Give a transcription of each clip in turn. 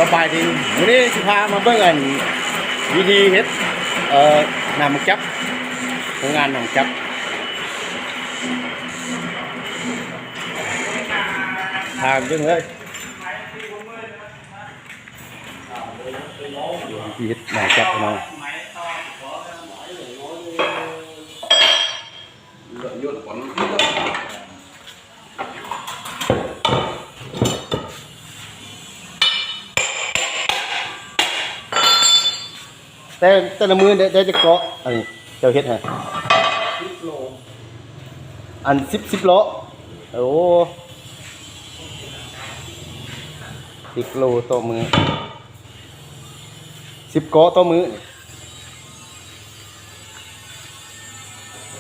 ສະບາຍດີ ມື້ນີ້ຊິພາມາເບິ່ງອັນ ວິທີເຮັດ ເອີ ໜາມໝາກຈັບ ໂຮງງານໜາມໝາກຈັບ ພາໄປເບິ່ງເລີຍ ວິທີເຮັດໜາມໝາກຈັບເນາະ. ແຕ່ ແຕ່ລະມື້ໄດ້ ໄດ້ຈັກເກາະ ອັນນີ້ເຈົ້າເຮັດຫັ້ນ? ສິບໂລ ອັນ ສິບ ສິບເລາະ ໂອ້ ສິບໂລຕໍ່ມື້ ສິບເກາະຕໍ່ມື້.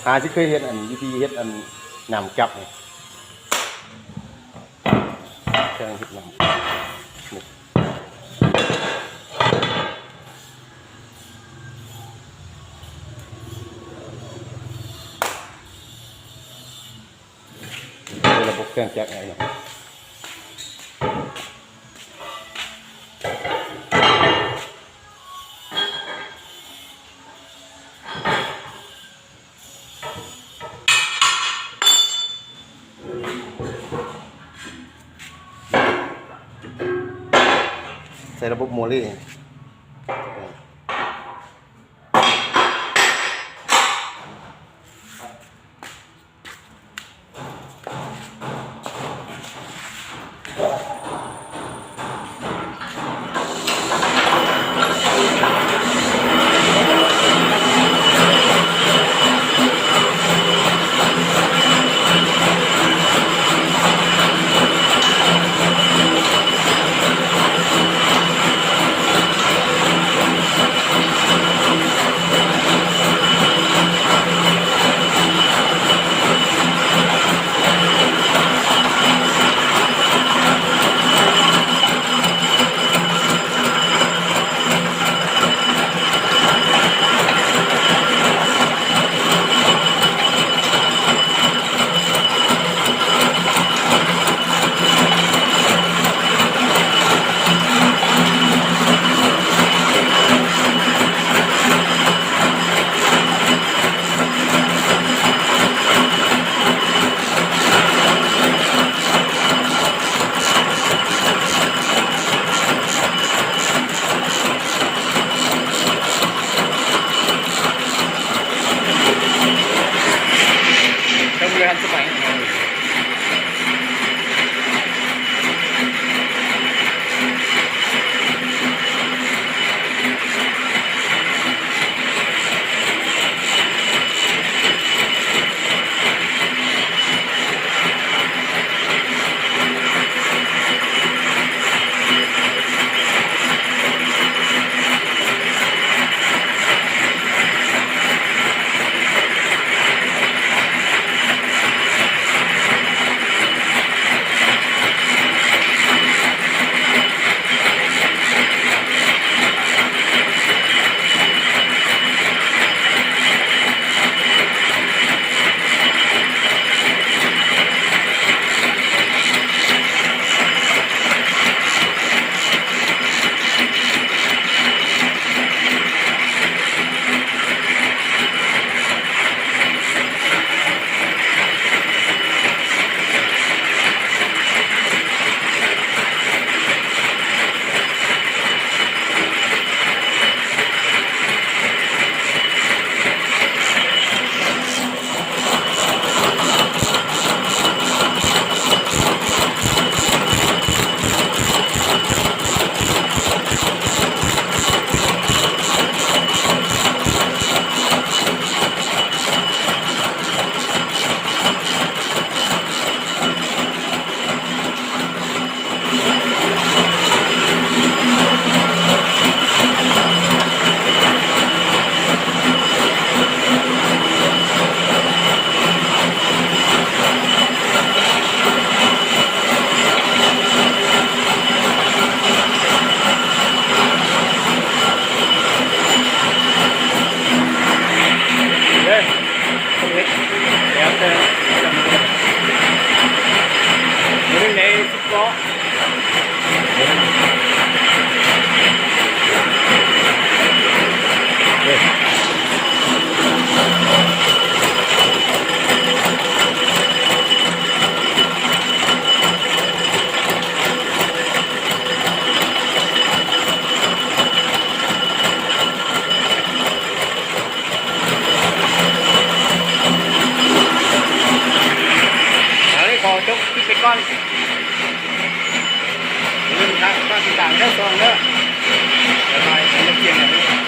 ຫາຊິເຄີຍເຮັດອັນ ວິທີເຮັດອັນໜາມຈັບນີ້ ເຄື່ອງເຮັດໜາມ ເປັນລະບົບເຄື່ອງຈັກໃນເນາະ ໃສ່ລະບົບໂມເລ. ໂ ຂໍຈົບຄລິບໄປກ່ອນ ຢ່າລືມຝາກຕິດຕາມເດີ ຊ່ອງເດີ ບາຍບາຍ ເປັນກຽດໃຫ້.